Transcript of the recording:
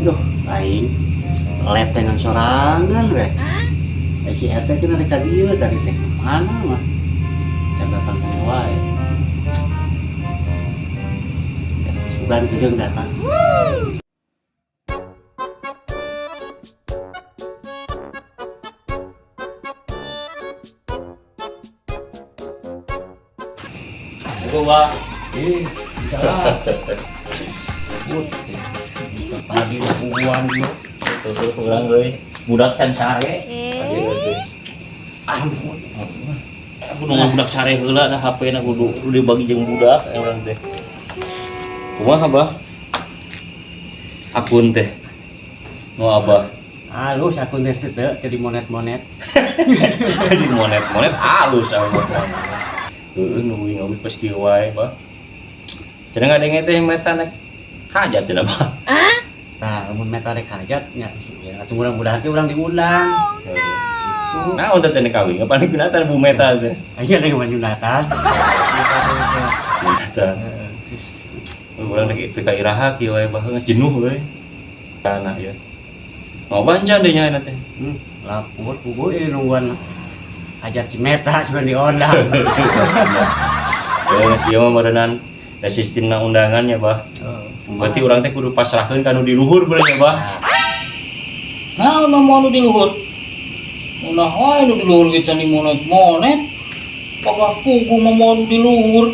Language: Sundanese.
Duh, aing letengan sorangan we. Eh, si RT teh rek ka dieu tadi teh mana mah. Dan datang kene wae. Sugan geudeung datang. Itu, Pak. Ih, salah. Tadi puguan dia. Tuh, urang euy. Budak can sare. Tadi teh. Ampun. Aku nunggu budak sare heula dah HP na kudu dibagi jeung budak urang teh. Kumaha, Bah? Akun teh. Nu Abah. Halus akun teh teu jadi monet-monet. Di monet-monet halus abah. Heeh, nu ngawi pas kieu wae, Bah. Cenah ngadenge teh meta nek hajat cenah, Bah. Nah, lamun meta rek hajat nya ya atuh mudah-mudahan teh urang diundang. Heeh. Nah, untuk teh kawin, ngapain binatan Bu Meta teh? Aya deui manyunatan. Binatan. Urang rek teu ka iraha kieu wae, Bah, geus jenuh euy. Kana ya. Mau bancan deh nya teh. Lapor pugu ieu nungguan hajat si Meta cuma diundang. Ya, ieu mah meureunan da sistemna undangannya, Bah. Berarti urang teh kudu pasrahkeun ka nu di luhur bener nya, Bah. Nah, mau nu di luhur. Ulah wae nu di luhur ge can monet-monet. Pagah pugu mah mau nu di luhur.